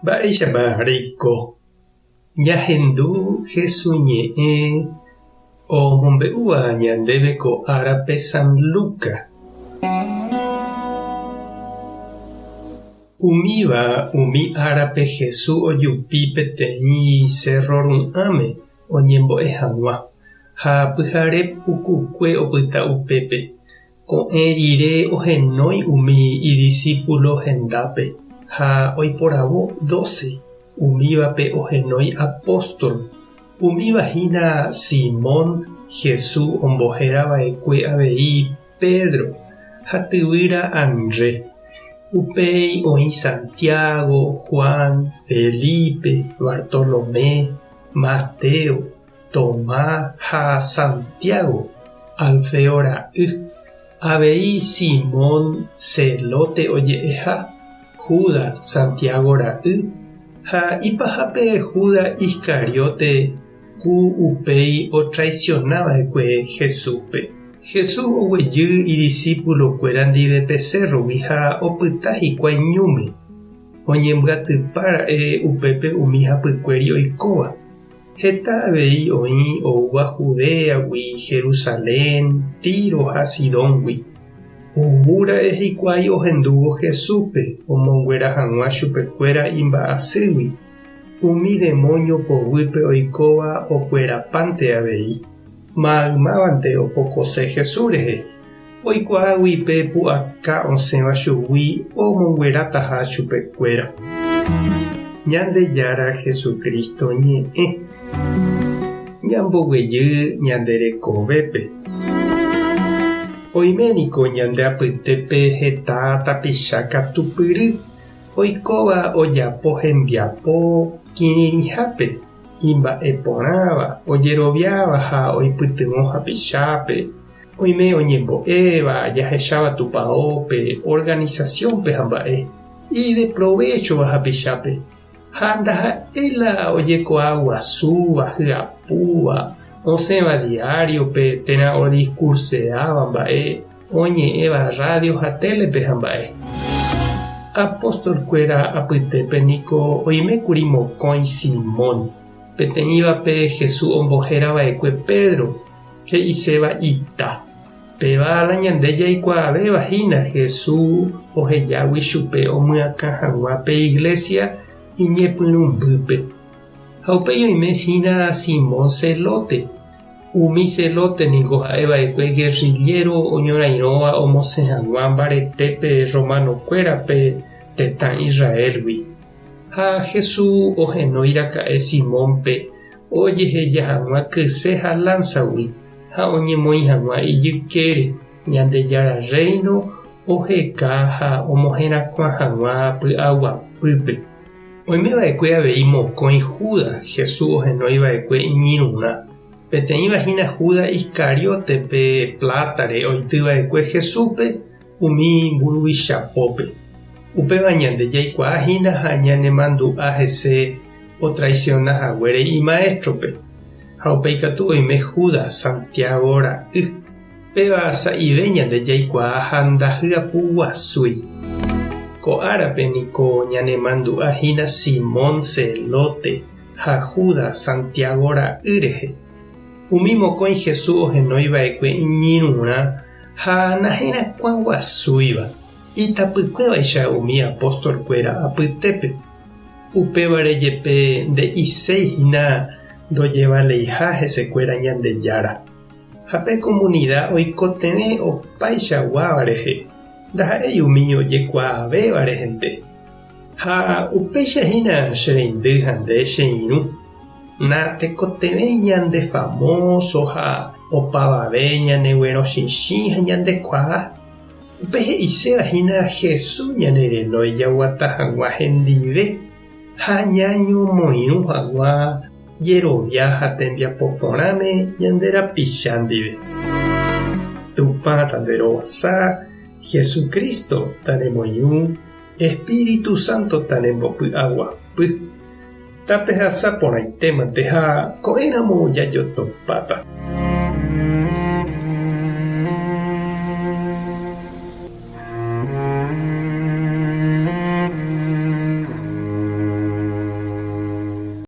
Mba'éichapa reiko? Ñahendu Hesu ñe'ẽ omombe'úva ñandéve ko árape San Luca. Umíva umi árape Hesu ojupi peteĩ sérro ru'ãme oñembo'e hag̃ua, ha pyhare pukukue opyta upépe. Ko'ẽ rire ohenói umi idisípulo hendápe ha oiporavo dóse, umívape ohenói apóstol. Umíva hína Simón, Jesús ombohéra va'ekue avei Pedro, ha tyvýra André. Upéi oĩ Santiago, Juan, Felipe, Bartolomé, Mateo, Tomás ha Santiago, Alfeo ra'y, avei Simón Zelote oje'eha, Judas, Santiago ra'y, ha ipahápe Judas Iscariote ku upéi otraisiona va'ekue Jesúspe. Jesús oguejy idisípulokuéra ndive pe sérrogui ha opyta hikuái ñúme. Oñembyatypa ra'e upépe umi hapykuéri oikóva. Heta avei oĩ oúva Judéagui, Jerusalén, Tiro ha Sidóngui. Ou ra'e hikuái ohendúvo Jesúspe omonguera hag̃ua chupekuéra imba'asýgui, umi demóño poguýpe oikóva okuerapánte avei. Maymávante opokose Jesús rehe, oikuaágui pe pu'aka osẽva chugui omonguerataha chupekuéra. Ñandejára Jesucristo ñe'ẽ. Ñamboguejy ñande rekovépe. Oime niko ñande apytépe heta tapicha katupyry oikóva ojapo hembiapo kirirĩhápe, imba'e porãva, ojeroviáva ha oipytyvõ hapichápe. Oime oñembo'éva, jahecháva tupaópe, organisasiónpe ha mba'e, ideprovéchova hapichápe, ha ndaha'éi la ojekuaa guasúva, hyapúva, osẽva diáriope térã odiskurseáva mba'e, oñe'ẽva rrádio ha télepe ha mba'e. Apostolkuéra apytépe niko oimékuri mokõi Simón, peteĩvape Jesús ombohéra va'ekue Pedro, He'iséva ita. Péva la ñande jaikuaavéva hína Jesús ohejágui chupe omyakã hag̃ua pe iglésia iñepyrũmbýpe. Ha upéi oime hína Simón Zelote. Umi Zelote ningo ha'e va'ekue gerrilléro oñorairõva omosẽ hag̃ua mbaretépe romanokuérape tetã Israélgui. Ha Jesús ohenói raka'e Simónpe ojeheja hag̃ua kyse ha lánsagui ha oñemoĩ hag̃ua ijykére, Ñandejára Rréino oheka ha omoherakuã hag̃ua py'aguapýpe. Oime va'ekue avei mokõi Judas Jesús ohenói va'ekue iñirũrã. Peteĩva hína Judas Iscariote pe plátare oity va'ekue Jesúspe umi mburuvicha pópe. Upéva ñande jaikuaa hína ha ñanemandu'a hese otraisiona haguére imaéstrope. Ha upéi katu oime Judas, Santiago ra'y. Péva sa'ive ñande jaikuaa ha ndahyapuguasúi. Ko árape niko ñanemandu'a hína Simón Zelote ha Judas, Santiago ra'y rehe. Umi mokõi Jesús ohenói va'ekue iñirũrã ha naherakuãguasúiva, itapykuévaicha umi apóstol-kuéra apytépe. Upévare jepe nde'iséi hína ndojevaleiha hesekuéra Ñandejára. Ha pe komunida oikotevẽ opaichaguáva rehe, ndaha'éi umi ojekuaavéva rehente. Ha upéicha hína che reindy ha nde che irũ. Natekotevẽi ñandefamóso ha opavave ñaneguerõchichĩ ha ñandekuaa. Upe he'iséva hína Jesús ñanerenói jaguata hag̃ua hendive ha ñañomoirũ hag̃ua jerovia ha tembiapo porãme ñande rapicha ndive. Tupã tanderovasa, Jesucristo tanemoirũ, Espíritu Santo